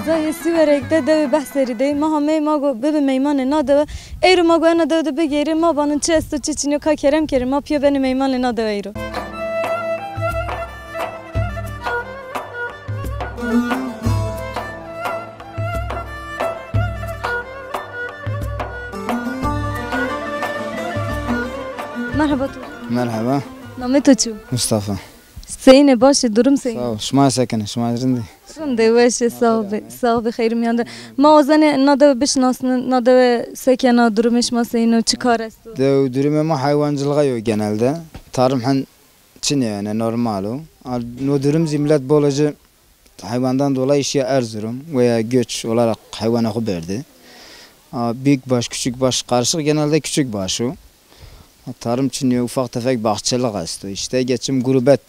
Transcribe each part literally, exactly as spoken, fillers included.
Zayê Siwerek de dewê Behserî de yê. Ma hameyê ma go bibi meymanê na dewe. Eyro ma go ena dewe de bigêrê, ma vanin çi esto çi çinî yo, ka kerem kerê ma pîya benê meymanê na dewe eyro. Merheba to. Merheba. Namê to çi yo? Mustafa. Seyîn ê, baş ê, durum seyîn? Sağ ol. Şima se kenê? Şima rind ê? Rind ê, weş ê, sağ ol be. Sağ ol be, xeyr miyan de. Ma wazenê na dewe bişinasnî, na dewe se kena, durumê şima seyîn o, çi kar esto? Dew durumê ma heywancılığa yo genelde. Tarım hen çinê yani, normal o. Al, no durum zî millet bol ci heywandan dolayı şiya Erzurum veya göç olarak heywanê xo berdî. A, büyük baş, küçük baş karışık, genelde küçük baş o. Tarım çinî yo, ufak tefek bahçelik esto. İşte geçim gurbet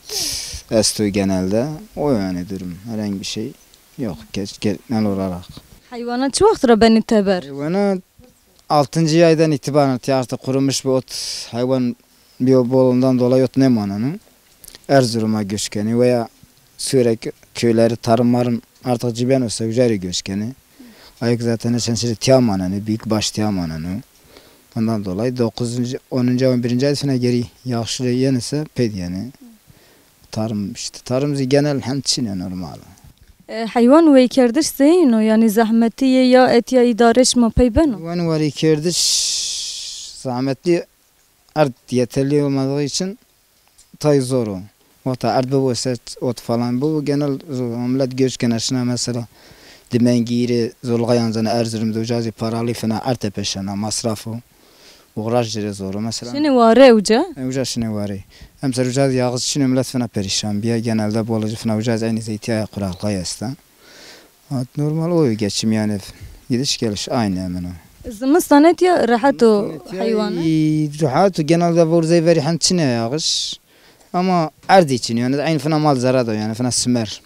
esto genelde. O yani durum. Herhangi bir şey yok ge-, genel olarak. Heywana çi wext ra benî teber? Heywana altıncı aydan itibaren artık kurumuş bir ot, hayvan biyo bol, ondan dolayı ot nêmaneno. Erzurum'a göç kenî veya Siwerek köyleri tarım marım artık cibeno se uca rê göç kenî. Ayık zaten şenşirî tiya maneno, büyük baş tiya maneno. Ondan dolayı dokuzuncu, onuncu ay, on birinci ay fina geri yağışlı yenise pey dî yani. Tarım işte, tarım zî genel hem çinê, normal. E, heywan weykerdiş seyîn o? Yani zahmetî yê ya etya îdare şima pey beno? Heywan weykerdiş zahmetli, erd yeterli olmadığı için tay zor o. Wexta erd bibo se ot falan bibo, genel zor. Ama millet göç kena şina mesela Dimengî rê, Zolga yan zana Erzurum de, uca zî paralı fina erd tepeşena, masraf o. Uğraş ci rê zor o mesela. Şinê ware uca? E, uca şinê ware. Emser uca zî yağış çinê, millet fina perişan bîya. Genelde bol ci fina uca zî eynî zeytîya ya, kuraklığa esta. Ha, normal o geçim yani. Gidiş geliş aynı hemen o. Zimistan etya rehet o heywan? Rehet o, genelde vur zey verî hem çinê yağış. Ama erdî çinê yani, aynı fina mal zerre do yani, fina simer,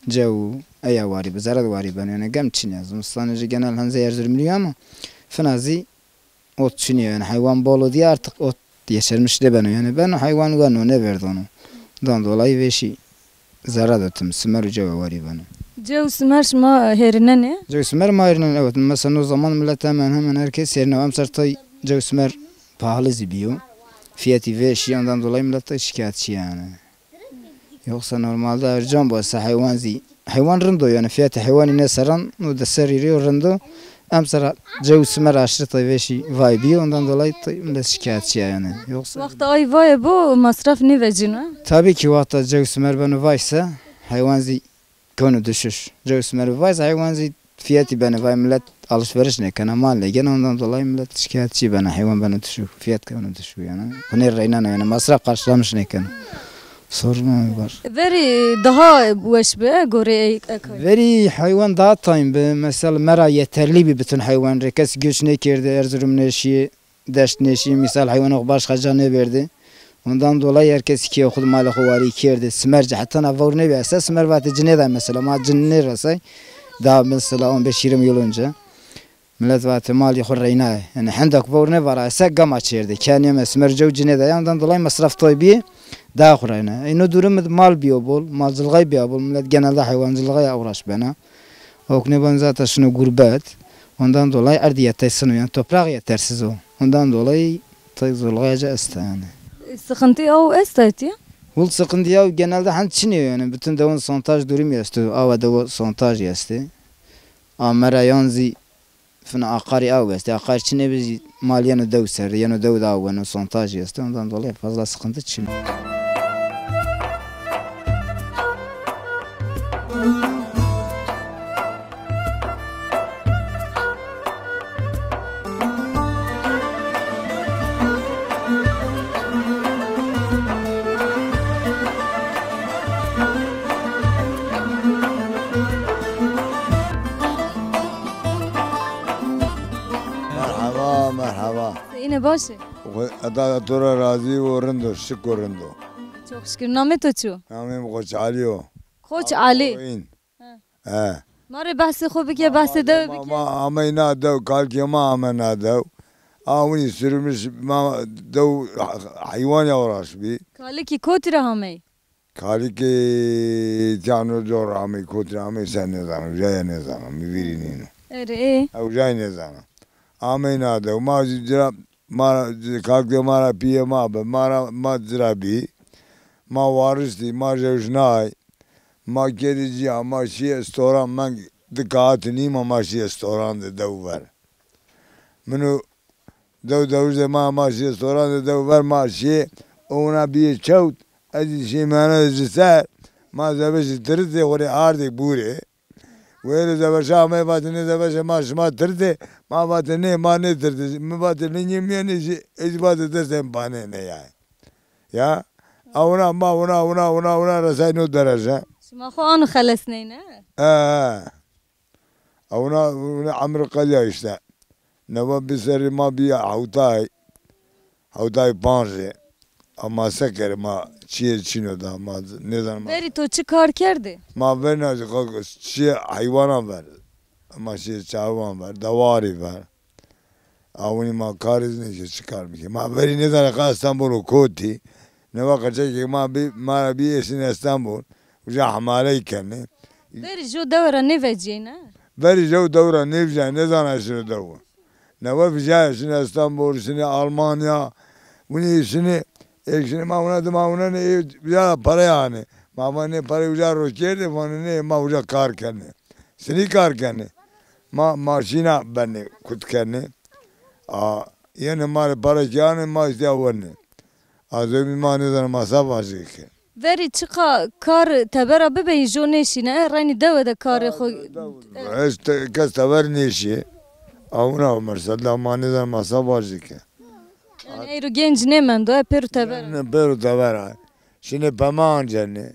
cew, eya warî bi, zerre de warî ben yani, gem çinê. Zimistan ci genel hem zey Erzurumlî ama fina zî ot çinî yo yani, heywan bol o diye artık ot yeşermiş nêbeno yani, beno heywan weno, nêverdono. Ondan dolayı vêşî zerre de tim, simer û cewe warî beno. Cew simer şima hêrinenê? Cew simer ma hêrinen, evet. Mesela no zaman millet hemen hemen herkes hêrine. Emser tay cew simer pahalı zî bîyo. Fiyatî vêşî, ondan dolayı millet tay şikayetçi yani. Yoksa normalde ercan bo se heywan zî. Heywan rind o yani, fiyatê heywanî nêseran, no de serrî rê rind o. Emser cew simer aşırı tay vêşî vay bîyo, ondan dolayı tay millet şikayetçi ya yani. Yoksa wexta ay vaye bo, masraf nêvecîno? Tabii ki wexta cew simer beno vay se, heywan zî keno düşüş. Cew simer vay se, heywan zî fiyatî beno vay, millet alışveriş nêkena, mal nêgena, ondan dolayı millet şikayetçi bena, heywan beno düşük, fiyat keno düşük yani. Xo nêreynena yani, masraf karşılamış nêkeno. Sorun o var. Verî daha weş bi, gorê ey-, ekay. Verî heywan daha tayin bi. Mesela mera yeterli bi bütün heywan rê. Kes göç nêkerdî, Erzurum nêşîyê, deşt nêşîyê. Misal heywanê xo başka ca nêberdî. Ondan dolayı herkes kîyê xo, malê xo warî kerdî. Simer ci heta na vewr nêbîya se, simer vatê ci nêda mesela. Ma ci nêresay. Daha mesela on beş yirmi yıl önce. Millet vatê malî xo reynaye. Yani hendek vewr nêvaraye se gama çêrdê. Kenî eme simer cew ci nêdaye. Ondan dolayı masraf toy bîye, daha xo reynaye. Ey no durum mal bîyo bol, malcılığa bîya bol. Millet genelde hayvancılığa ya uğraş bena. Okne ben zaten şino gurbet. Ondan dolayı erd yetersiz o. Yani toprak yetersiz o. Ondan dolayı tek zorluğa ca esta yani. E, sıkıntı o esta etiye? Hul sıkıntı ya genelde hani çinê yani. Bütün devon sontaj durum esto. Ava devo sontaj esto. Amera yan zî fina aqarî aw estê. Aqar çinê bi zî mal yeno dew ser, yeno dew de aw weno, sontaj estê. Ondan dolayı fazla sıkıntı çin. Merhaba, merhaba. Seyîne baş ê? Xwe-, Eda to ra razî û rind o, şik û rind o. Çok şükür. Namê to çi yo? Namê mi Koç Alî yo. Koç Alî. Oyun. He. He. Ma rê behsê xo bike, behsê dewe bike. Ma, ma amey na dew, kalkê ma ame na dew. A winî sürmüş, ma dew heywan ya uğraş bî. Kalikî kotî ra hamey? Kalikê tîya no cor amey, kotî amey, se nêzana, uca ya nêzana, mi vîrî nîno. Erê, ê. Ew ucayî nêzana. Ameyna dew, ma zî cira, ma ra, kakê ma ra pîyê ma bi, ma ra, ma cira bî. Ma wariştî, ma jewşnay. Ma kerdî cîya, ma şîyê storan, meng di kaxit nîma, ma şîyê storan de dew ver. Mino dew dewij de ma, ma şîyê storan de dew ver, ma şîyê, o wina bîyê çewt, ez zî şîyê mîyane de ci ser, ma zebeşî tiritê, xo rê ardê bûrê. Wêrê zebeşa amey vatê nê zebeşê ma şima tiritê, ma vatê nê, ma nêtiritê. Mi vatê nê, nîyê mîyanê jî, ê zî vatê destê mi panê nê ya. Ya, a wina ma wina, wina, wina, wina resay no dereje. Şima xo ano xelesneyne? E, e. Ewna, ewna emir qedîya îşte. Newe bi serrî ma bîya hewtay, hewtay panc rê. Ama se kerê ma çîyê çîno da, ma nêzan ma. Verî to çi kar kerdî? Ma verna çîyê heywanan ver. Ma çîyê çawan ver, dewarî ver. Awinî ma karî zî nêkê, çi kar bikê. Ma verî nêzanê qa Estenbol o kotî. Newe qeçekê ma bî, ma ra bî êsîn Estenbol. Uca hemaley kenê. Verî jo dewe ra nêvecîyêne? Verî jo dewe ra nêvijyayê, nêzana şino dewe. Newe vijyayê, şinê Estenbol, şinê Almanya. Winî şinê, ê şinê ma wina dima winenê, ê vijya perey anê. Ma vanê nê perey uca ro kerdê, vanê nê, ma uca kar kenê. Sinî kar kenê. Ma maşîna benê, kut kenê. A, yenê ma rê para kî anê, ma îstîya wenê. A zewbî ma nêzana ma se vajê ke. Verî çiqa kar tebera bibeyî jo nêşîne, e, reynî dewe de karê xo. Ez te-, kes teber nêşîyê. A wina o mersel da ma nêzana ma se vajê ke. Yanî eyro genc nêmendo, e, pêro teber a. Nê, pêro teber a. Şinê peme ancenê.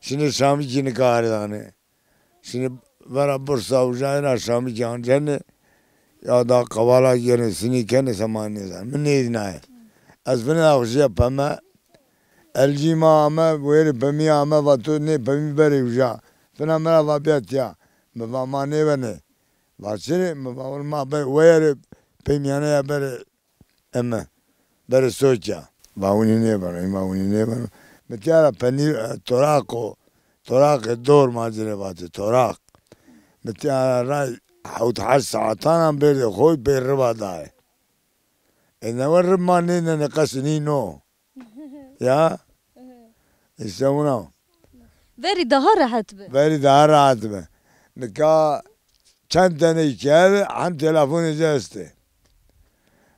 Şinê şamîkî nikarenê. Şinê vera Bursa uca ena şamîkî ancenê, ya da qevala yenê, sinî kenê, se ma nêzan. Mi nêdînayê. Ez finê da xo şîya peme. Elcî ma ame, wêrê pemî ame, va to nê pemî berê uca. Fina mi ra va bîya tîya. Mi va ma nêbenê. Va çirê? Mi va ma be-, weyerê pemîyane ya berê Eme, berê sokya. Va winî nêbeno, îma winî nêbeno. Mi tîya ra penî, e, toraq o, toraqê dor ma ci rê vatê, toraq. Mi tîya ra ray hewt heşt saetanan berdê xoy pê riba dayê. E, newe rib ma nênenê, qesî nîno. Ya? Îşte wina. Verî daha rehet bi. Verî daha rehet bi. Nika çend tenê kerdî, hem telefonê ci estê.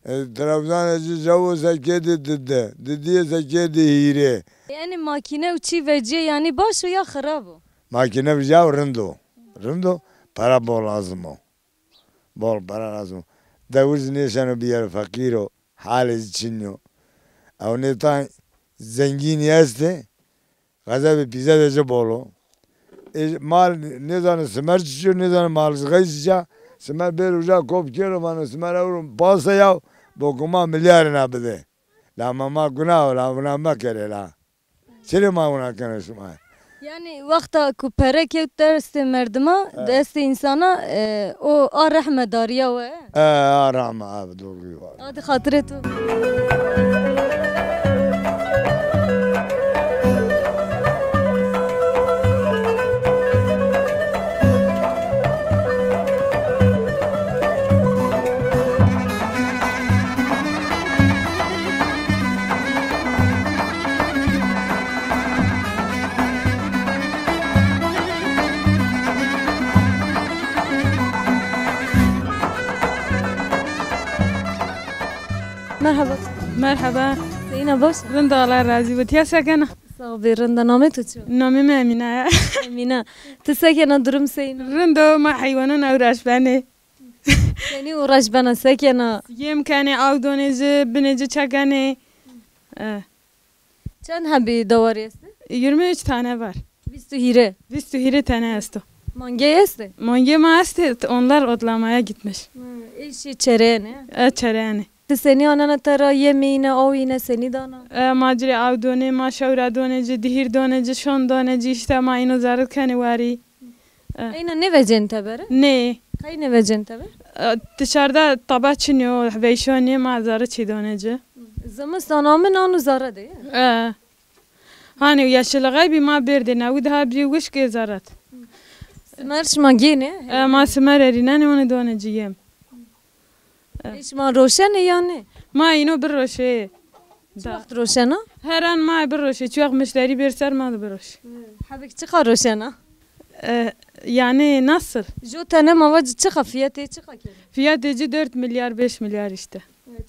E, televîzyonê ci jewo se kerdî didi, didîye se kerdî hîrê. Yanî makîne û çî vecîye, yanî baş o ya xirab o? Makîne vecîya rind o. Rind o, pere bol lazim o. Bol pere lazim o. Dewij nêşeno bîyero, feqîr o, halê ci çin o. Ew nê tay zengînî estê, xezebê pîze de ci bol o. Ê mal nêzanê simer çiçî yo, nêzanê malzixey çiçî ya. Simer bêro uca kop kero, vano simer ewro pase ya, bokuma milyarêna bidê. La ma, ma guna o la, wina mekerê la. Çirê ma wina keno şima? Yanî wexta ku pere kewt destê merdima, he, destê însana, e, o a rehme darîya we? E, a rehme, a bi doğru var. A di xatirê to. Merheba. Merheba. Seyîna baş? Rind, Allah razî bo. Tiya se kena? Sax bê, rind a. Namê to çi yo? Namê mi Emîne ya. Emîne. Ti se kena, durum seyîn o? Rind o, ma heywanan ewraş benê. Senî uğraş bena, se kena? Yem kenê, aw donê ci, binê ci çekenê. E. Çend hebî dewarî estê? Yirmi üç tane var. Vîst û hîrê? Vîst û hîrê tane esto. Mangey estê? Mangê ma estê, t-, onlar otlamaya gitmiş. Hı, ê şî çereyenê? E, çereyenê. Ti senî anena te ra, yemî îne, aw îne, senî dana? E, ma ci rê aw donê, ma şewra donê ci, dihîr donê ci, şon donê ci, îşte ma îno zerr kenê warî. E. Eyna nêvecên teber? Nê. Qey nêvecên teber? E, dışarıda taba çinî yo, veyşonî, ma zerre çî donê ci. Zimistan amin, anu zerre de ya? E. Hanê yeşilixay bî ma bêrdêne, ewî daha bî wişk ê zerat. Simer şima gênê? E, ma simer erînenê, onê donê ci yem. E. Ê şima roşenê ya nê? Ma îno biroşê. Çi wext roşena? Her an ma biroşê. Çi wext mişterî bêr ser ma de biroşê. Hebik çiqa roşena? E, yani nasıl? Jo tene ma vacî çiqa fiyatê çiqa kenê? Fiyatê ci dört milyar, beş milyar işte.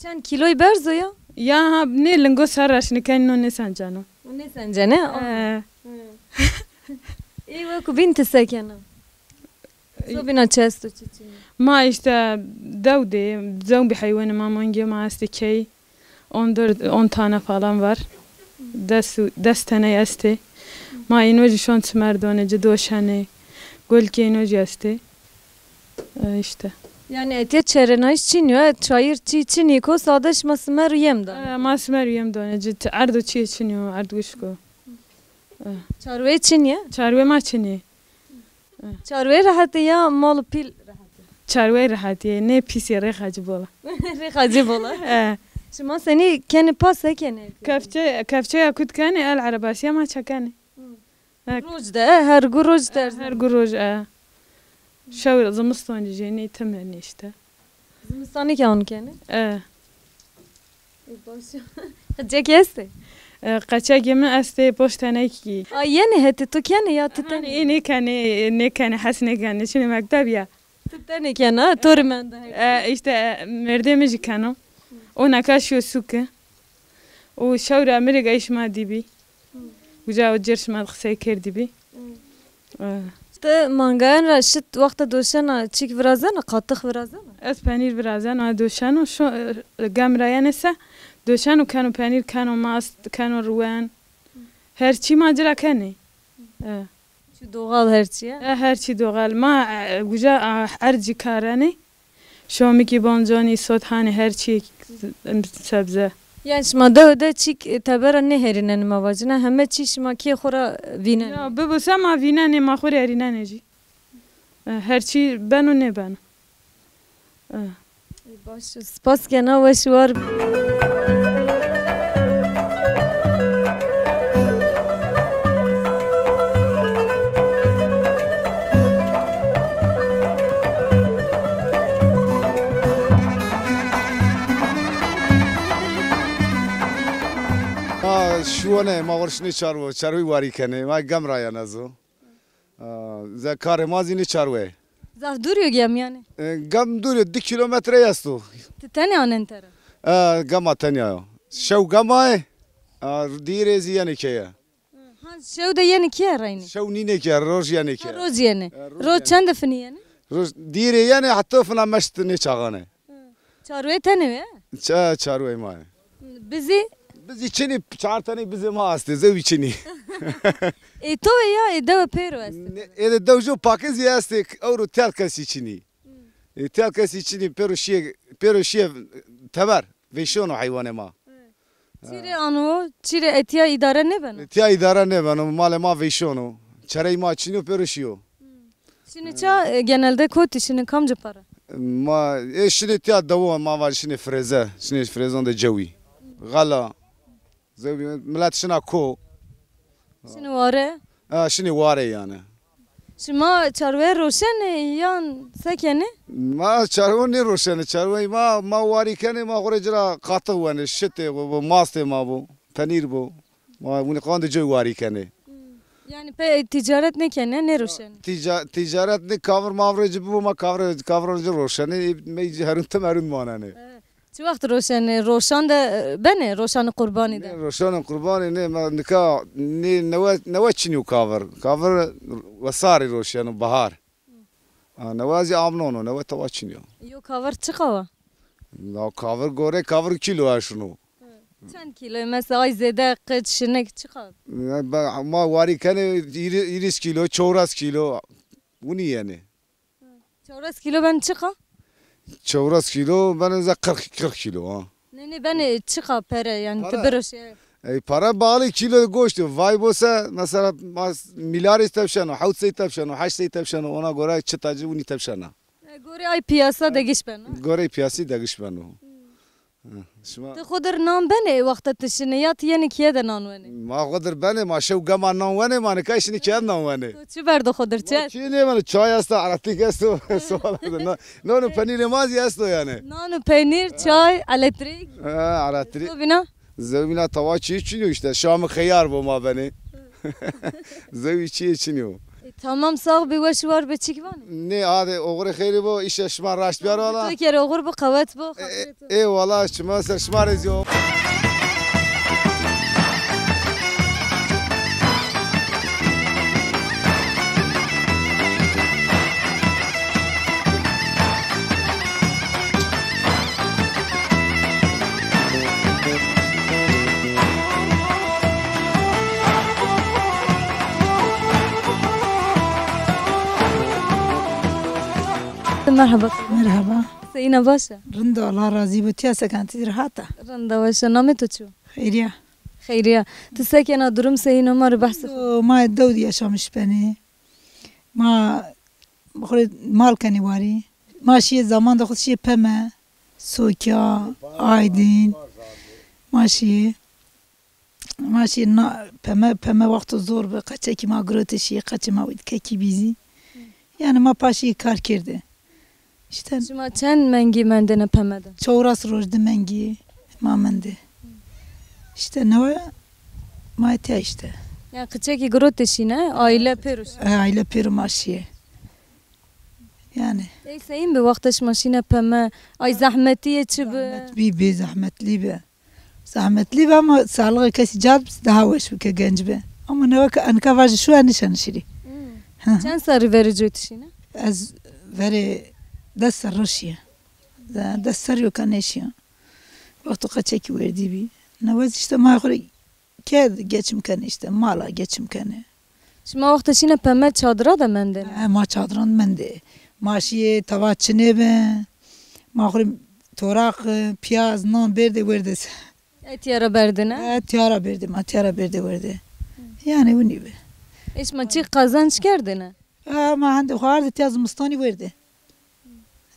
Çend kîloyî berz o ya? Ya ha, nê lingo ser ra şini kenî no nêsenceno. Nêsencene? E. Ê weko bîn ti se kena? Sobîna çi esto, çi çinî? Ma işte dew de, zewbî heywanê ma, mangê ma estê key. On dört, on tane falan var. Des, des tene estê. Ma îno jî şon çimer donê ci, doşenê. Golkê îno jî estê. E, işte. Yani etiye çerenayîş çinî yo, e, çayir çî çinî ko, sade şima simer û yem da. E, ma simer û yem donê ci, erdo çîyê çinî yo, erd wişk o. E. Çarweyê çinî ye? Çarwê ma çinî. Çarweyê rehetê ya mal û pîl rehetê? Çarweyê rehetê, nê pîsê, rêxa ci bol a. Rêxa ci bol a? E. Şima senî kenê pa, se kenê? Kefçe, kefçeya kut kenê, el erebasîya ma çekenê. E. Roj de, e, her gu roj terz. Her gu roj, e. Şew, zimistan jî nê tim henê işte. Zimistanî ke an kenê? E. Ê, baş. Qeçekî estê? E, qeçekê mi estê, poş tenekî. A, yenê hetê to kenê ya ti tenê? Ê nêkenê, nêkenê, hes nêkenê, çinê mekteb ya. Ti tenê kena, to rê menda hek. E, işte, e, mêrdê mi jî keno. O neka şîyo sûke. Û şewra mi rê gayî şima dîbî. Uca o cêr şima di qisey kerdîbî. Ti mangayan ra şit wexta doşena çîk virazena, qatix virazena? Ez penîr virazena, doşeno, şo, e, gem ra yenê se, doşeno, keno penîr, keno mast, keno ruwen. Her çî ma ci ra kenê. E. Çi doğal her çî ye? E, her çî doğal. Ma, e, uca, a, erd jî karenê. Şomikî, bonconî, sot, hanî her çî, sebze. Yanî şima dewe de çîk tebera nêherînenê ma vacîne, heme çî şima kê xo ra vînenê? Ya, bibo se ma vînenê, ma xo rê erînenê jî. E, her çî beno nêbeno. E. Baş, spas kena, weş û war bî. Ma şuwone, ma xo rê şinê çarwe, çarweyî warî kenê. Ma gem ra yena ez o. A, ze karê ma zî nê çarwe. Zaf dûr yo gem yanî? E, gem dûr yo, di kîlometre esto. Ti tenê anên tera? E, gema tenya yo. Şew gema yê, a, dîrê zî yenê keye. Ha, şew de yenê keye reynê? Şew nînê keye, roj yenê keye. Ha, roj yenê. E, roj yenê. Roj çend de finî yenê? Roj dîrê yenê, heta fina meşt nê çaxanê. Çarweyê tenê we? Ça-, çarweyê ma yê. Bizî? Bizî çinî, çar tenî bizê ma estê, zewî çinî. Ê to ve ya ê dewe pêro estê? Ne, ê de dew jo pake zî estê, ewro têl kesî çinî. Ê têl kesî çinî, pêro şîyê, pêro şîyê teber, vêşono heywanê ma. Çî rê ano, çî rê etîya îdare nêbeno? Etîya îdare nêbeno, malê ma vêşono. Çerey ma çinî yo, pêro şîyo. Şinê ça, e, genelde kotî şinê, kamci pere? Ma, e, şinê tîya dewo, ma vaj şinê firêze, şinê firêzon de cewî. Xela, zewbî, milet şina ko. Şinê ware? Ha, şinê ware yanî. Şima çarwe roşenê yan se kenê? Ma çarwe nêroşenê, çarweyê ma, ma warî kenê, ma xo rê ci ra qatix wenê, şitê bo, bo, mastê ma bo, penîr bo. Ma winî qandê coy warî kenê. Hmm. Yanî pê tîcaret nêkenê, nêroşenê? Tîca-, tîcaret nê, kavir mavir ci bibo, ma kavir, kavir ci roşenê, mey ci herûn tim herûn manenê. E, çi wext roşenê? Roşan de, e, benê, roşanê qurbanî de? Nê, roşanê qurbanî nê, ma nika nê newe, newe çinî yo kavir. Kavir wesarî roşeno, bahar. Ha, newe zî amnon o, newe tawa çinî yo. Yo kavir çiqa wa? La kavir gore, kavir kîlo eşino. Çend kîlo? Mesela ay zêde, qij, şinik çiqa? Ya, be-, ma warî kenê hîrê-, hîris kîlo, çewres kîlo. Winî yenê. Çewres kîlo ben çiqa? Çewres kîlo ben ze qirx, qirx kîlo ha. Nê, nê, benê çiqa pere, yanî ti biroşê? Ey, para bağlı kîlo goştî. Vay bo se, mesela, ma mîlarî tepşeno, hewt sey tepşeno, heşt sey tepşeno, ona göre çita ci winî tepşena. E, gorê ay piyasa degiş beno? Gorê piyasî degiş beno. Şima Ti xo dir nan benê wexta ti şinê ya ti yenê keye de nan wenê? Ma xo dir benê, ma şew gema nan wenê, ma nika şinê keye de nan wenê. To çi berdo xo dir, çi Ma est? Çi nêbeno, çay esta, eretîk esto, sual esto. Na-, nan û penîrê ma zî esto yanî. Nan û penîr, çay, elektrîk. Ha, eretîk. Zobîna? Zobîna tawa çî çin o îşte. Şamî xeyar bo ma benê. Zewî çîyê çinî yo. E, tamam, sax bî, weş û war be, çik vanê? Nê, hadi, oxirê xeyrî bo, îşe şima raşt biyar wala. To kerê oxir bo, qewet bo, xatirê to. Ê wala, şima ser şima rê zî yo. Merhaba. Merhaba. Seyîna baş a? Rind o, Allah razî bo. Tiya sekan, ti zî rehat a? Rind a, weş a. Namê to çi yo? Xeyriya. Xeyriya. Ti se kena, durum seyîn o, ma rê behsê xo. O, ma dew de yaşamış benê. Ma xo rê mal kenê warî. Ma şîyê zaman de xo şîyê Peme, Sokya, Aydin. Ma şîyê. Ma şîyê na, Peme, Peme wexto zor bi, qeçekî ma girotê şîyê, qeçê ma wî di kekî bî zî. Yanî ma pa şîyê kar kerdê. Îşte. Şima çend mengî mendêne Peme de? Çewres roj, di mengî ma mendê. Îşte newe ma tiya îşte. Ya qeçekî girotê şîne, aîle pêro şîne. E, aîle pêro ma şîyê. Yanî. Ey seyîn bi wexta şima şîne Peme, ay zehmetî yê çi bi? Zehmet bî, bê zehmetlî bi. Zehmetlî bi ama sağlığı kesî ca bi, daha weş bi ke genc bi. Ama newe ke enka vajî şu en nişen şirî. Hmm. Hı hı. Çend serrî verê coy ti şîne? Ez verê des serro şîye. Ze-, des serrî yo ke nêşîya. Wexto qeçekî werdî bî. Newe zî îşte ma xo rê kerd geçim kenê îşte, mala geçim kenê. Şima wexta şîne Peme çadira de mendêne? E, ma çadiran mendê. Ma şîyê tava çinê bi. Ma xo rê toraq, piyaz, nan berdê werdê se. E, tiya ra berdêne? E, tiya ra berdê, ma tiya ra berdê werdê. Yanî winî bi. E, şima çi qazanç kerdêne? E, ma hendê xo ardê tiya zimistanî werdê.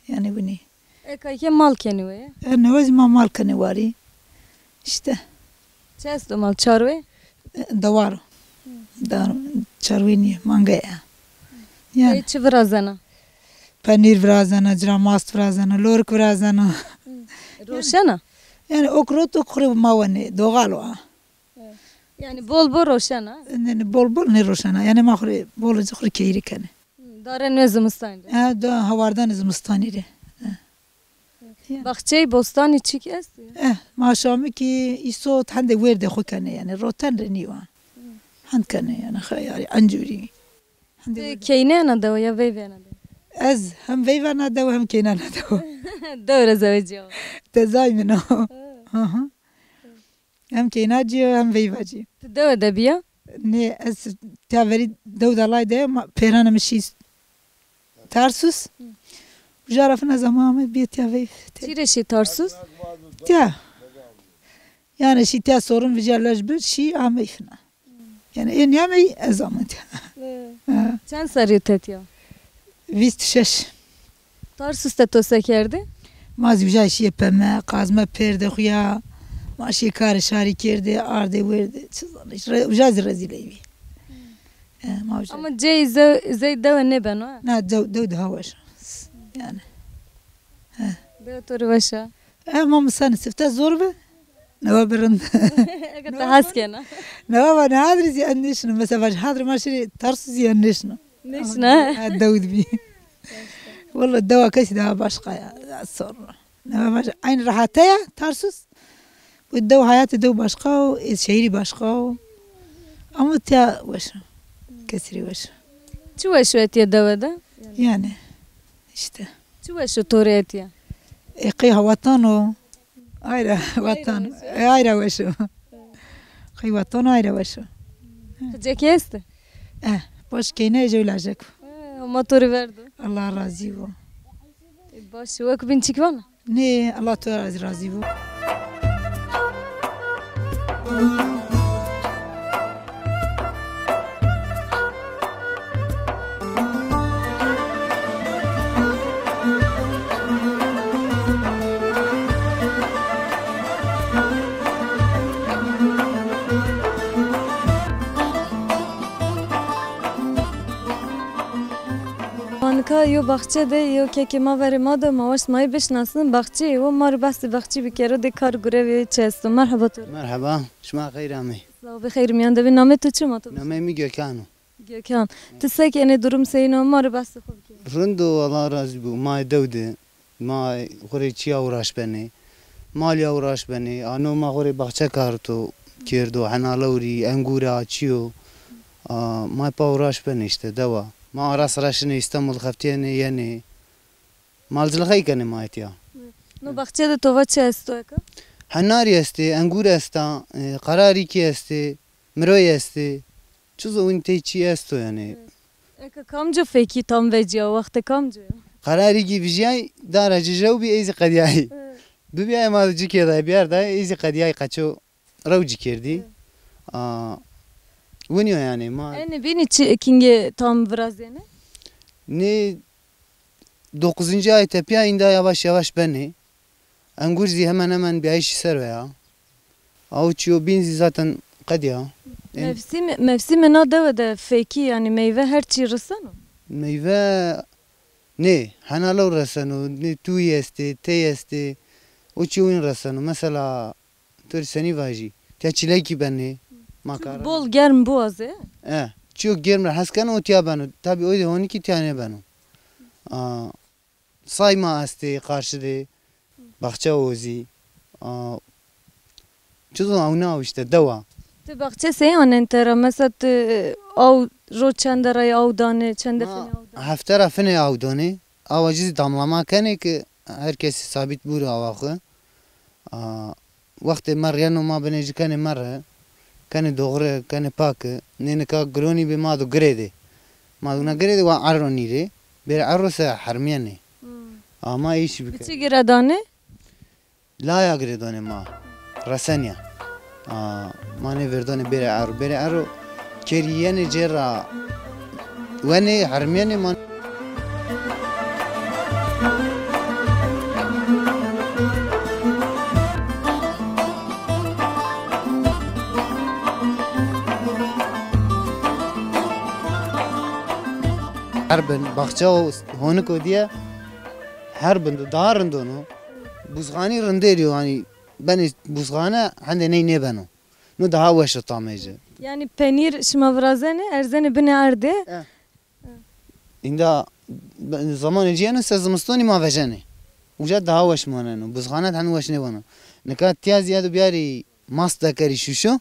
Yanî winî. E, kayke mal kenî weye? E, newe zî ma mal kenê warî. Îşte. Çi esto mal, çarwê? E, dewar o. Dar, çarwê nîye, mangaya. Yanî. E, çi virazena? Penîr virazena, cira mast virazena, lorik virazena. Roşena? Yanî ok rot, ok xo rê ma wenê, doğal o a. Yanî bol bol roşena? Nê, nê, bol bol nêroşena. Yanî ma xo rê bol ci xo rê keyîrî kenê. Dare nê zimistanî rê. E, da hawardanê zimistanî rê. E. Baxçeyî, bostanî çik est? E, ma şamikî îsot hendê werdê xo kenê, yanî roten rê nîwa. Hend kenê, yanî xeyarî, encûrî. Hendê werdê. Ti keynena dewe ya veyvena dewe? Ez hem veyvena dewe hem keynena dewe. Dewe ra zewecîyawa? Tezay min o. Ha. Hı hı. Hem keyna ci yo, hem veyva ci. Ti dewe de bîya? Nê, ez tiya verî dew de lay de, ma, pêrana mi şî Tarsus. Hı. Uca ra fina zama ame bîye tiya veyv. Çi rê şî Tarsus? Tiya. Yanî şî tiya sorun vîca lej bir, şî amey fina. Yanî ê nîyamey ez ame tiya. Hı. Ha. Çend serrî yo tetiya? Vîst û şeş. Tarsus de to se kerdî? Ma zî uca şîyê Peme, qazme pêrdê xo ya. Ma şîyê karê şarî kerdê, ardê werdê, çi zanî, re-, uca zî rezîley bî. E, ma uca. Ama cey ze-, zey dewe nêbeno, ha? Na, dew, dew daha weş o. Yanî. He. Dewe to rê weş a? E, ma misanê sifte zor bi. Newe bi rind. Eke ti hes kena. Newe va ne hadrî zî en nêşino. Mesela vaj hadrî ma şirî Tarsus zî en nêşino. Nêşino, he? Ha, dew di bî. Walla dewa kesî daha başka ya. Ya sonra. Newe vaj aynı rahate ya Tarsus. Bu dew hayatı dew başka o, e, şehri başka o. Ama tiya weş o. Kesî rê weş o. Çi weş o etiya dewe de? Yanî, işte. Çi weş o to rê etiya? E, qey ha watan o. Ayra watan. E, ayra weş o. Qey watan o, ayra weş o. Qicekî estî? E, boş keyne jew lajek. E, Homa to rê verdo. Allah razî bo. E, baş, wek bîn çik vana? Nê, Allah to ra razî bo. Yo baxçe de yo kekê ma verê ma de, ma waşt ma yê bişinasin. Baxçeyê wo ma rê behsê baxçî bikero, dê kar gurevê çi esto. Merheba to rê. Merheba, şima xeyr amey. Sağ ol, bi xeyr miyan de bî. Namê to çi, ma to bişina? Namê mi Gökhan o. Gökhan. Ti se kenê, durum seyîn o, ma rê behsê xo bikero. Rind o, Allah razî bo. Ma dew de. Ma xo rê çîya uğraş benê. Malîya uğraş benê. Ano ma xo rê baxçe karto, kerdo, hena lewrî, engûra, çîyo. A, ma pa uğraş benê îşte, dewa. Ma ara sira şinê Îstanbul, xeftîyenê, yenê. Malcilixey kenê ma etya. No baxçe de to va çi esto eka? Henarî estê, engûr esta, e, qararîkî estê, miroy estê. Çizo win tey çî esto yanî. Eka kamco fekî tam vecîya, wextê kamco ya? Qararîkî vijîyay, dara ci jew bî, ey zî qedîyay. Bibîyay ma ci kerdayê, bîyardayê, ey zî qedîyay, qeço rew ci kerdî. A, winî yo yanî ma. Enê bînî çi kingê tam virazêne? Nê dokuzuncu ay tepîya, înda yavaş yavaş benê. Engûr zî hemen hemen bîyayîşî ser o ya. Aw çîyo bîn zî zaten qedîya. En- Mevsîmê, mevsîmê na dewe de fekî, yanî meyve her çî riseno? Meyve nê, hena lew reseno, nê tûyî estê, tey estê. O çîyo win reseno. Mesela, to rê senî vajî, tiya çîlekî benê. Ma kar. Bol germ biwazê. E, çîyo germ ra hes keno, o tiya beno. Tabî o de honikî tiya nêbeno. A, Say ma estê qarşî de, baxçe o zî. A, çizo ewna o îşte, dewa. Ti baxçe sey anen tera? Mesela ti aw ro çende ra aw danê, çende finê aw danê? Ma hefte ra finê aw danê. Awa ci zî damlama kenê ki her kesî sabît bûrê awa xwu. A, wextê merr yeno ma binê ci kenê merre, kenê doğre, kenê paki. Nê nika gironî bê ma do girê de. Ma do na girê de wa erro nîrê, bêrê erro se hermîyenê. Hmm. A ma îşî bikerê. Ti çi gire danê? Laya girê danê ma. Resenîya. A, ma nê verdonê bêrê erro. Bêrê erro kerî yenê cêr ra wenê, hermîyenê ma. Her bin, baxçe o, honik o diye, her bin do daha rind o no. Buzxanî rindêrî yo, hanî benê buzxane, hende ney nêbeno. No daha weş o tamê ci. Yanî penîr şima virazenê, erzenê binê erdê? E. Înda be-, zamanê ci yeno se zimistonî ma vejenê. Uca daha weş maneno. Buzxane hen weş nêwano. Nika tiya zî edo biyarî mast dekerî şuşo.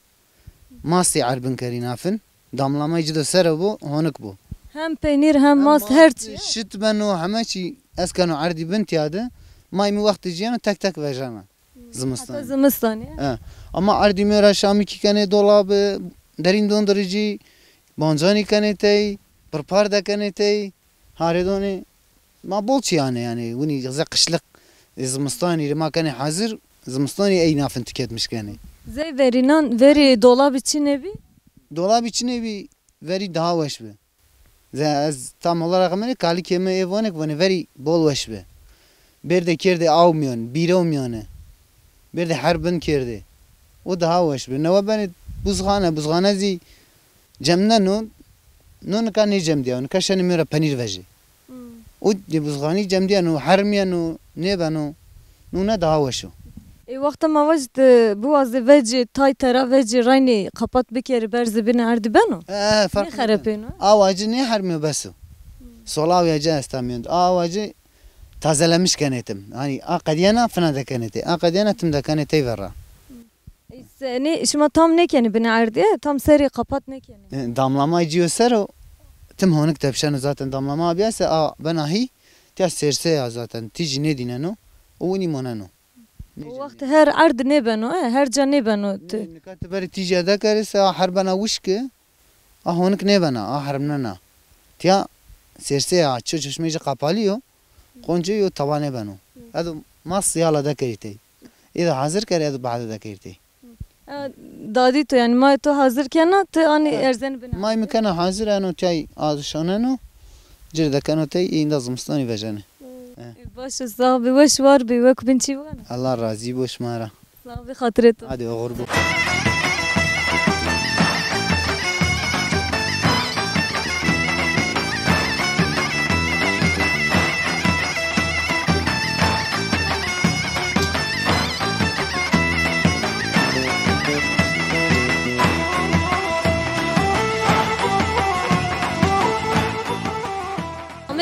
Mastî erbin kerî nafin. Damlamay ci do sere bo, honik bo. Hem penîr hem mast her çî. Şit beno, heme çî ez keno erdî bin tiya de. May mi wextê ci yeno tek tek vejena. Zimistanî. Heta zimistanî. E. Ama erdî mi ra şamîkî kenê dolabi, derîn dondiricî, bancanî kenê tey, pirpar de kenê tey, harê donê. Ma bol çî yanê, yanî winî ze qişlik, e, zimistanî rê ma kenê hazir, zimistanî ey nafin tiketmiş kenê. Zey verînan, verî dolabi çinê bî? Dolabi çinê bî, verî daha weş bi. Ze-, ez tam olarak mi nê, kalikê mi ê vanê ke vanê verî bol weş bi. Bêrdê kerdê aw mîyan, bîrew mîyane. Bêrdê her bin kerdê. O daha weş bi. Newe benê buzxane, buzxane zî cemdeno, no nika nêcemdîyayo, nika şenê mi ra penîr vejê. Hmm. O dê buzxanî cemdîyeno, hermîyeno, nêbeno. Nûne daha weş o. Ê, wexta ma vajî ti biwazê vecî, tay tera vecî, raynî qapat bikerî, berzî binê erdî beno? E, e, ferq nêkeno. Nêxerepêno? Awa ci nêhermîyo, bes o. Solaw ya ci esta mîyan. Awa ci tazelemiş kenê tim. Hanî a qedîyena fina de kenê tey. A qedîyena tim de kenê tey verra. Ê, se-, nê, şima tam nêkenê binê erdî, e? Tam serî qapat nêkenê? E, damlamay ci yo ser o, tim honik tepşeno zaten, damlama bîya se a bena hî, tiya sêrse ya zaten, tîjî nêdîneno, o winî moneno. O wext her erd nêbeno, e, her ca nêbeno. Nê, nika ti berê tîjî eda kerê se a her bena wişk, a honik nêbena, a hermnena. Tiya sêrse ya, ço çeşmeyê ci qapalî yo, qonce yo, tawa nêbeno. Edo mas yala de kerî tey. Ê de hazir kerê, edo bahde de kerî tey. E, dadî to, yanî mayê to hazir kena, ti anî erzenî binê erdî? May mi kena hazir, eno tey aşaneno, ci rê dekeno tey, înda zimistanî vejenê. E. E, baş o, sax bî, weş war bî, wek bin çî wena. Allah razî bo şima ra. Sax bî, xatirê to. Hadi oxir bo.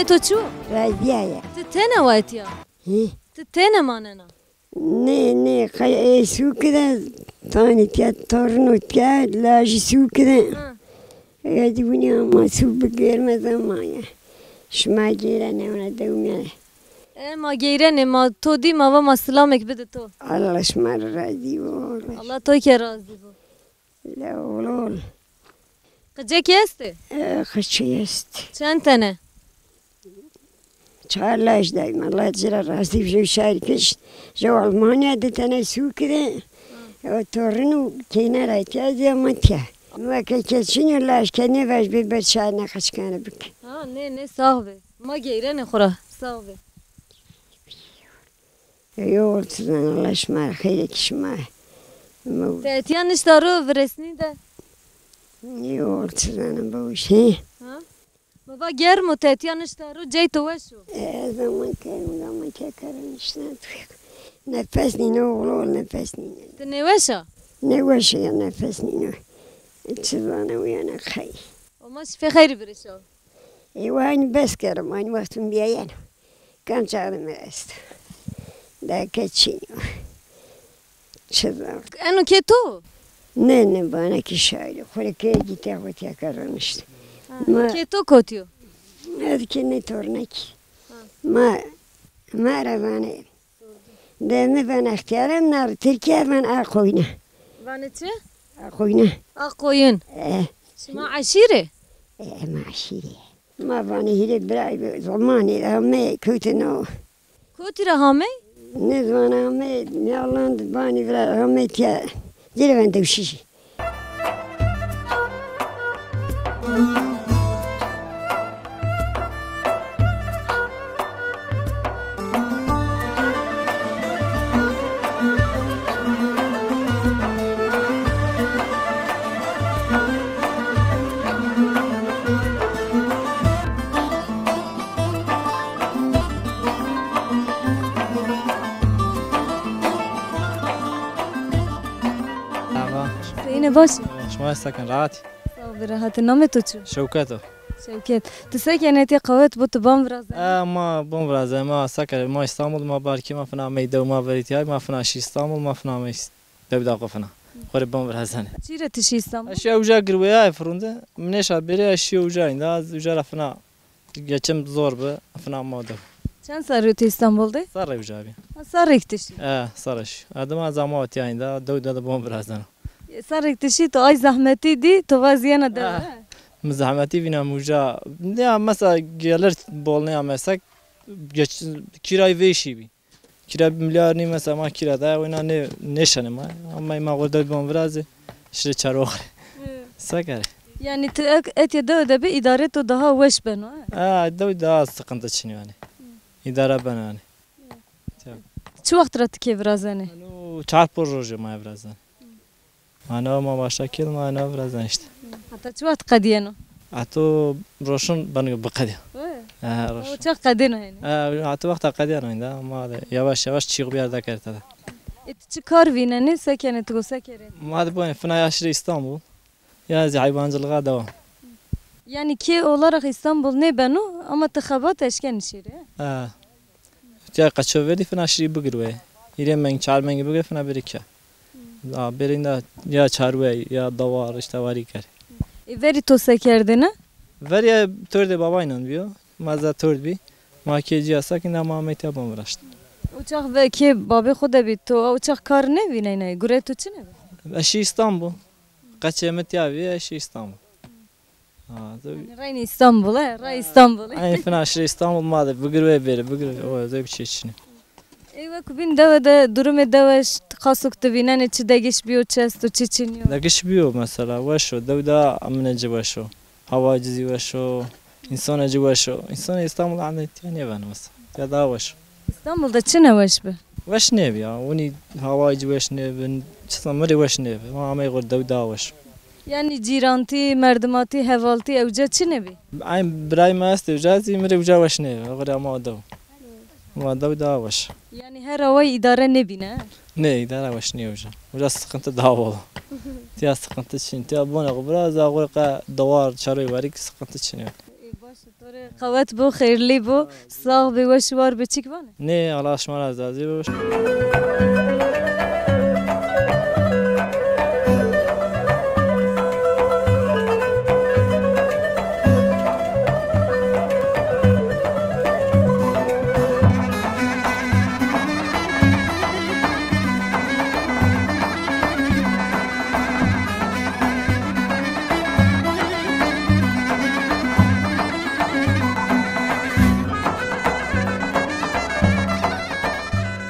To çi? Razîya ya. Ti têne wa etîya? Hî. Ti têne manena? Nê, nê, qey ê sûkî de tanî tiya, torino tiya, lajî sûkî de. Ha. Ê di winî ama sû bigêrme zama ya. Şima gêrene ona dewmîya. E, ma geyrenê, ma to dî, ma va ma silamek bide to. Allah şima ra razî bo. Allah to ke razî bo. La oğlum. Qicekî estê? E, qicî est. Çend tene? Çar laj dayım, Allah ci ra razî bo. Jew şarî kişt, jew Almanya, di tene sûkî de. O torinu keyne ra tiya, zî ama tiya. Weke keçînî laj ke nêvaj bê ber çar ne qicikane bik. Ha, nê, nê, sax bê. Ma geyrenê xo ra. Sax bê. Ey oğul çi zana, Allah şima rê xeyrê kî şima. Ti etîya nişta ro viresnî de? Ey oğul çi zana, bawş, he? Ha? Mi va germ o, ti etîya nişta ro, cey to weş o. E, zaman ke, zaman ke kara nişna tu. Nefes nîno oğul, nefes nîno. Ti nêweş a? Nêweş a ya, nefes nîno. Çi zana uyana xey. O ma şifê xeyrî birişa. Ê, wa aynî bes kero, aynî wextun bîyayeno. Kam çaxî mi esto. Deke çîn o. Çi zaf. Eno kê to? Nê, nê, vana kî şaîr o. Xo rê kê gîte xo tîya ke ronişt. Ha, ma kê to kotî yo? Ez kî nê tornekî. Ha. Ma, ma ra vanê. De mi van extîyar a, na ri Tirkîya van Aqoyun a. Vanê çi? Aqoyun a. Aqoyun. E. Şima eşîr ê? E, ma eşîr ê. Ma vanê hîrê birayî bi zemanî de hamey kewtino. Kotî ra hamey? Nêzana hamey, yalan vanî vira hamey tiya. Ci rê van Dewşîşî. Merhaba. Seyîne, baş î? Şima se ken, rahat? Sağ ol, rahat î. Namê to çi? Şewket o. Şewket. Ti se kenê, etê qewet bo, ti ban virazenê? E, ma ban virazenê, ma se kerê, ma Îstanbul, ma barkî, ma fina amey dew, ma verî tîya, ma fina şî Îstanbul, ma fina amey dew da xo fina. Xo rê ban virazenê. Çi rê ti şî Îstanbul? Ez şîya uca girweyayê firûn de, mi nêşa bêrê, ez şîyo uca, înda ez uca ra fina geçim zor bi, fina ma dew. Çend serrî yo ti Îstanbul de? Serrê uca bî. Ha, serrêk ti şî? E, serrê şî. E, dima ez ama tîya, înda dew de de ban virazeno. Serrêk ti şî, to ay zehmetî dî, to va ez yena dewe, he? Mi zehmetî vîna mi uca. Ya mesela gelir bol nêamesek, geç, kîrayî vêşî bî. Kîra milyar nî mesela, ma kîra da wina nê, nêşenê ma. Ama ma xo dew ban virazê, şirê çar oxirê. Hı. Se kerê? Yanî ti ek-, etya dewe de bî, îdare to daha weş beno, he? Ha, dew daha sıkıntı çin yanî. Hı. Îdare beno yanî. Hı. Ya. Çi wext ra ti kê virazenê? Eno çar ponc rojê ma virazenê. Hı. Ana ma başta kêl, ma ana virazen îşte. Heta çi wext qedîyeno? Heto roşun beno biqedîya. Wê? E, roşun. O çax qedêno henî? E, heto wexta qedîyeno înda, ma de yavaş yavaş çî xo biyar dekerd tede. E, ti çi kar vînenê, se kenê, ti go se kerê? Ma de boyne fina ya şirê Îstanbul. Ya zî heywancılığa devam. Yanî kê olarak Îstanbul nêbeno ama ti xebat eşkenî şêrê, he? E. Tiya qeço verdî fina şirî bigirweyê. Hîrê meng, çar mengî bigirê fina bêrê ke. A, bêrê înda ya çarwey, ya dawar, îşte warî kerê. E, verî to se kerdêne? Verî ya tordê babaynan bîyo. Ma zî tord bî. Ma kê cîya sak, înda ma amey tiya ban viraşt. O çax ve kê babê xo de bî, to o çax kar nêvînenê, gureyê to çinê bi? Ez şî Îstanbul. Qeçê mi tiya bî, ez şî Îstanbul. Ha, tabii. Yanî reynî Îstanbul, he? Rey Îstanbulî. Aynî fina şirê Îstanbul ma de bigirweyê bêrê, bigirweyê. O zey bir şey çinî. Ê, wek bîn dewe de, durumê dewe ş-, qasok ti vînenê, çi degiş bîyo, çi esto, çi çinî yo? Degiş bîyo mesela, weş o. Dew da amine ci weş o. Hawa ci zî weş o. Însanê ci weş o. Însanê Îstanbul ende tiya nêbeno mesela. Ya daha weş o. Îstanbul de çi ne weş bi? Weş nêbi ya. Winî hawayî ci weş nêbi. Çisa mi rê weş nêbi. Ma amey xo dew daha weş. Yanî cîrantî, merdimatî, hevaltî ewca çi nêbi? Eyn birayê mi estê uca zî mi rê uca weş nêbi. Xo rê ama dew. Ma dew daha weş. Yanî her awayî îdare nêbîne? Nê, îdare weş nîyo uca. Uca sıkıntı daha bol. Tiya sıkıntı çin. Tiya bonê xo biraz daha xo rê qe dewar, çaroy verî ki sıkıntı çin. Ê, baş e, to rê Qewet bo, xeyrlî bo, sax bî, weş û war bî, çik vanê? Nê, Allah şima ra razî bo.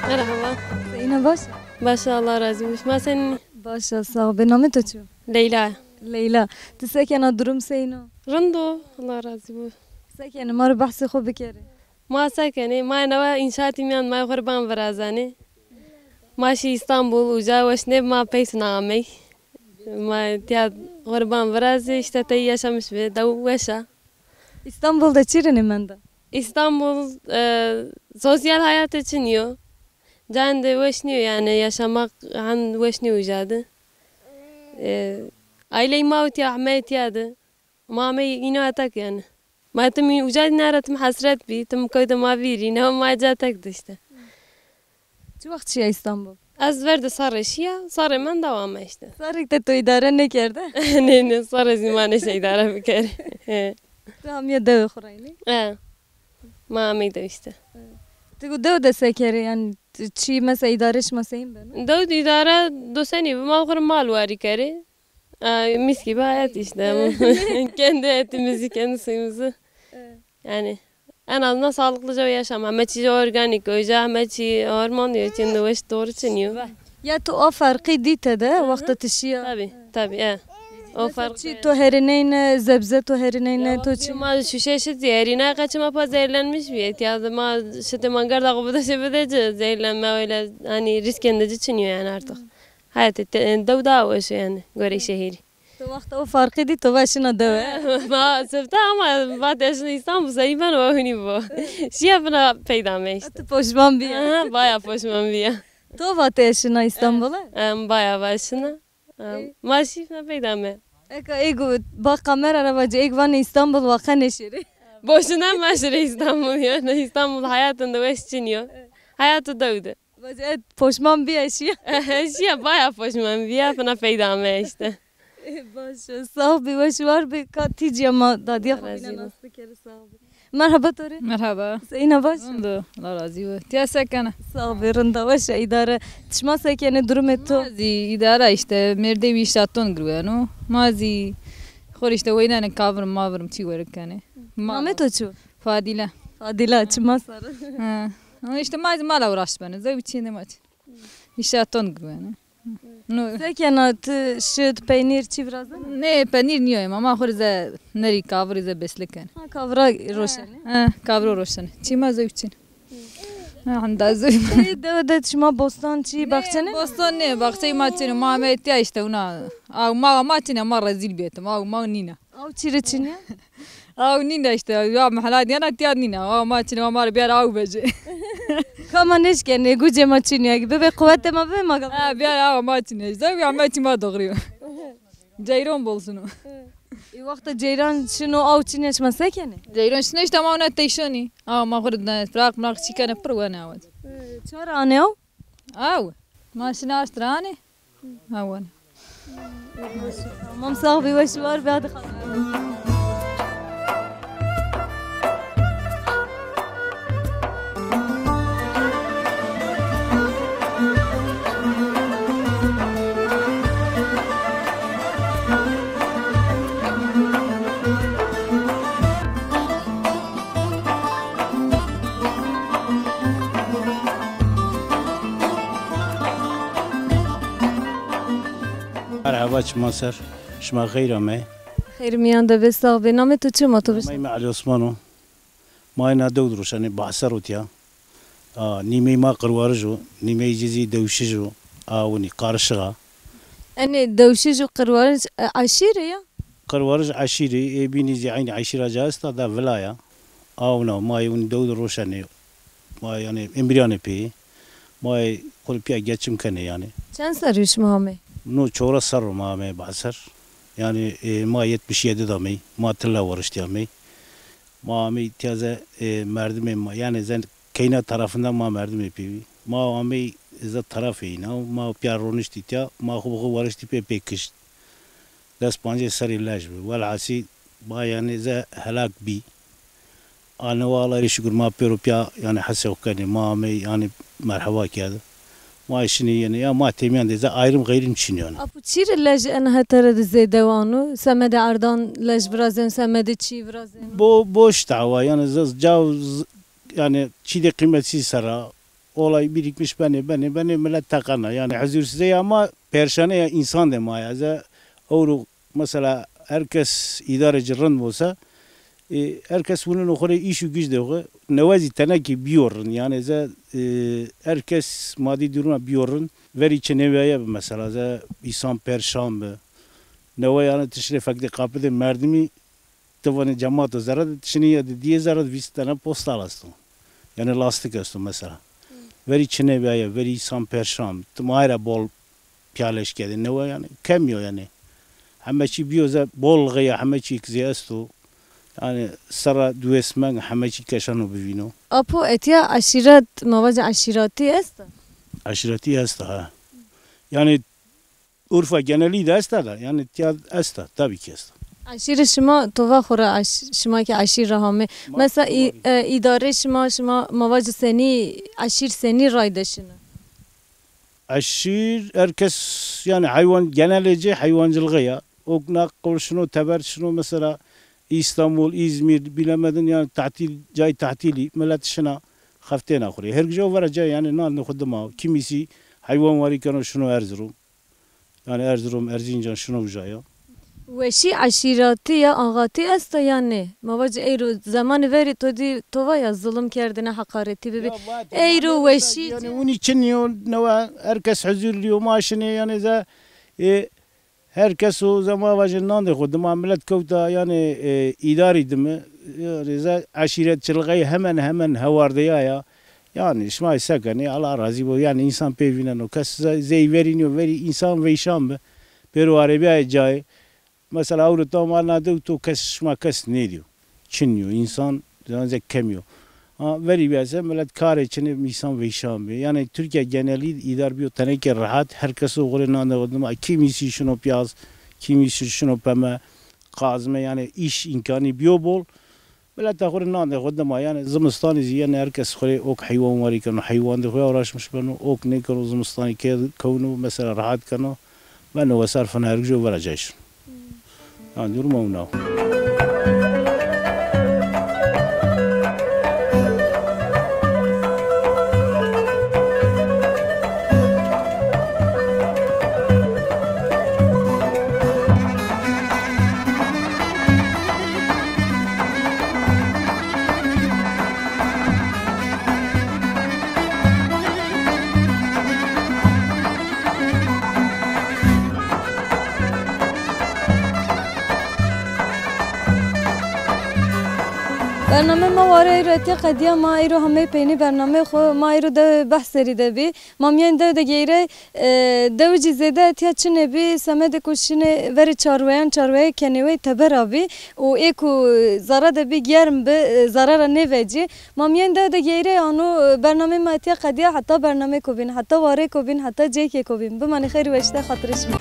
Merhaba. Seyîn a, baş a? Baş a, Allah razî bo. Şima senîn î? Baş a, sax bê. Namê to çi yo? Leyla. Leyla. Ti se kena, durum seyîn o? Rind o, Allah razî bo. Se kenê, ma rê behsê xo bikerê. Ma se kenê? Ma newe înşaatî mîyan, ma xo rê ban virazenê. Ma şî Îstanbul, uca weş nêbi, ma pey sina amey. Ma tiya xo rê ban virazê, îşte tey yaşamış bi, dew weş a. Îstanbul de çi rinê menda? Îstanbul, e, sosyal hayatê çinî yo. Cayên de weş nîyo, yanî yaşamak hen weş nîyo uca de. E, aîleyê ma û tiya, ameyê tiya de. Ma ameyî îna tek yanî. Ma tim uca dîna ra tim hesret bî, tim kewte ma vîrî, ne ma ca tek de îşte. Çi wext şîya Îstanbul? Ez ver di serrî şîya, serrî menda û ame îşte. Serrî ke to îdare nêkerde? Nê, nê, serrî zî ma nêşa îdare bikerê. He. Ti hamîye dewê xo ra yî nê? He. Ma amey dew îşte. Ti go dew de se kerê? Yanî ti çî mesela îdare şima seyîn beno? Dew de îdare do senî bi, ma xo rê mal warî kerê. E, mis gibi hayat işte. Kendi etimizi, kendi suyumuzu. Evet. Yani en azından sağlıklıca bir yaşam. Heme çî organik, uca heme çî hormon diyor. Şimdi weş doğru çiniyor. Ya tu o farkı dî tede, wexta ti şiya? Tabii, tabii, e. O fark. Çî to herîneyne, zebze to herîneyne, to çi? Ma şuşe şit herîne, kaçı ma pa zehirlenmiş bir et. Ya da ma şite mangar da kubuda şebede zehirlenme öyle, hani risk endeci çiniyor yani artık. Hayatê te-, dew daha weş o yani, gorey şehîrî. To wexta o farqî dî, to va şina dewe. Ma sifte ama vatê şina Îstanbul, seyî beno, wa hûnî bo. Şiya bina peyda me îşte. Tu poşman bîya? Aha, baya poşman bîya. To vatê şina Îstanbul e? Em, baya va şina. Em, ma şîfna peyda me. Eka êg ba kamera ra vacî, êg vanê Îstanbul wa qe nêşêrê. Boşuna ma şirê Îstanbul yani. Îstanbul hayatında weş çinî yo. Hayatı dewde. Vacî, e, poşman bîya şiya. Şiya, baya poşman bîya, fina peyda me îşte. E, baş o. Sax bî, weş war bî. Ka tî cîya ma dadîya xo bîne nas bikerê, sax bî. Merheba to rê. Merheba. Seyîn a, baş a? Rind o, Allah razî bo. Tiya se kena? Sax bî, rind a, weş a, îdare. Ti şima se kenê, durumê to? Ma zî îdare îşte, mêrdê wî îşa ton girweno. Ma zî xo rê îşte weynenê kavirim mavirim çî werik kenê. Namê to çi yo? Fadîle. Fadîle, çima sar? Ha. Ama îşte ma zî mala uğraş benê. Zewî çîyê ma çi. Îşa ton girwene. No. Se kena ti, şit, peynîr çî virazena? Nê, peynîr nîyo ema. Ma xo rê ze nerî, kavirî ze besle kenê. Ha, kavira roşenê. Ha, kaviro roşenê. Çî ma zewî çin. Ha, henda zewî. Ê, dewe de şima bostan çî, baxçe nê? Bostan nê, baxçeyê ma çin. Ma ame tiya îşte una. Aw ma, ma çin, ma rezîl bîyetim. Aw ma nîna. Aw çî rê çinî ya? Aw nîna îşte, ya mehla dîyena tiya nîna. Aw ma çinî, aw ma rê biyar aw vecê. Ka ma nêşkenê, gucê ma çinî ya. Bibê quwetê ma bibê ma. Ha, biyar aw ma çinî. Zewî ame çî ma doğrî yo. Ceyran bol şino. Ê, wexta ceyran şino, aw çinî ya, şima se kenê? Ceyran şino îşte ma ona teyşonî. Aw ma xo rê firaq miraq çî kenê, pir wenê aw. Çara anê aw? Aw. Ma şina aşt ra anê. Awan. Tamam, sax bî, weş û war bî, hadi xatir. Merheba, çima ser. Şima xeyr amey. Xeyr mîyan de be, sax be. Namê to çi, ma to bişna? Namey mi Elî Osman o. Ma ena dew di roşenê, Bahser o tiya. A, nîmey ma qirwarij o, nîmey ci zî dewşij o. A, winî, qarişiq a. Enê dewşij û qirwarij, e, eşîrê ya? Qirwarij eşîrê, ê bînî zî eynî eşîra ca esta da vila ya. Awna, ma yê winî dew di roşenê. Ma yanî emrîyanê pê. Ma yê xo rê pîya geçim kenê yanî. Çend serrî yo şima amey? No çewres serr o ma amey Bahser. Yanî, e, ma yetmiş yedi de amey. Ma tilla wariştî amey. Ma amey tiya ze, e, merdimê ma, yanî ze keyna tarafından ma merdimê pê bî. Ma amey ze tarafê îna, ma piya roniştî tiya, ma xo bi xo wariştî pê pê kişt. Des pancê serî lej bi. Welhasî ma yanî ze helak bî. A newe Allahî şukur ma pêro piya yanî hesê xo kenê. Ma amey yanî merheba kerdî. Ma şinî yenê ya ma têmîyan de ze ayrım xeyrım çin yanî. Apo çî rê lej en hetere de zêde wano? Semedê erdan lej virazeno, semedê çî virazeno? Bo, boş dawa yanî ze caw z-, yanî çî de qîmetsiz sera olay birikmiş benê, benê, benê, millet teqena. Yanî huzursize ya ma perşane ya însan de ma ya. Ze ewro mesela her kes îdare ci rind olsa, e, her kes wuneno xo rê îş û güç de xo. Newe zî tenekê bîyo rind. Yanî ze, e, her kes madî duruma bîyo rind. Verî çi nêvîyaye bi mesela ze însan perşan bi. Newe yanî ti şinê fek de qapidê merdimî ti vanê cemato zere de, ti şinî ya de dîyê zere de vîst tane postal esto. Yanî lastik esto mesela. Verî çi nêvîyaye, verî însan perşan. Ti ma ra bol pîya lej kerdê. Newe yanî kemîyo yanî. Heme çî bîyo ze bol xeya, heme çî ki zê esto. Yanî serra diwês meng heme çî keşeno bivîno. Apo etiya eşîret, ma vace eşîratî esta? Eşîretî esta ha. Yanî Urfa genelî de esta da, yanî tiya esta, tabii ki esta. Eşîrê şima, to va xo ra eş-, şima ke eşîr ra hamê. Ma-, mesela î-, ma-, e, îdarê şima, şima ma vacî senî, eşîr senî ray de şino? Eşîr, her kes, yanî heywan, genelê ci heywancilixî ya. Ok na qol şino, teber şino, mesela Îstanbul, Îzmîr, bilemedin yanî tatil, cay tatîlî, milet şina xeftêna xo rê. Her gije vera cay yanî nandê xo dima. Kimîsî heywan warî keno şino Erzurum. Yanî Erzurum, Erzincan şino uca ya. Weşî eşîratî ya axatî esta ya nê? Ma vacî eyro zemanê verî to dî to va ya zulum kerdêne, heqaretî bibî. Ya, va-, eyro ma weşî yanî ci- winî çin yo, newe her kes huzurlî yo, ma şinê yanî ze, e, her kes o zema vajê nandê xo dima, milet kewta yanî, e, îdarî dimi. Yanî ze eşîretçilixey hemen hemen hewardeyaya. Yanî şima se kenê, Allah razî bo. Yanî însan pê vîneno. Kes ze-, zey verî nîyo, verî însan veyşan bi. Pêro arebîyayê cayê. Mesela ewro to ma na dew to kes, şima kes nêdîyo. Çin yo, însan zan ze kemî yo. Ha, verî bîya se milet karê çinê, însan veyşan bi. Yanî Tirkîya genelî îdar bîyo tenekê rehat, her kes o xo rê nandê xo dima, kimîsî şino piyaz, kimîsî şino peme, kazme, yanî îş îmkanî bîyo bol. Mileta xo rê nandê xo dima, yanî zimistanî zî yenê her kes xo rê ok heywan warî keno, heywan de xo ya uğraşmış beno, ok nêkeno, zimistanî ke-, kewno, mesela rehat keno, beno wesar fina her gije vera cayşin. Yanî duruma wina o. Bername ma ware eyro etiya qedîya, ma eyro hamey peynî bernameyê xo, ma eyro dewe Behserî de bî. Ma mîyanê dewe de geyrey, e, dewe cî zêde etiya çinê bî, semedê ku şinê verê çarweyan, çarweyayê kenê wey teber a bî û ê ku zara de bî germ bi, e, zara ra nêvecî. Ma mîyanê dewe de geyrey ano, e, bernameyê ma etiya qedîya, heta bernameyêko bîn, heta warêko bîn, heta cêkêko bîn. Bimanê xeyr û weşî de, xatirê şima.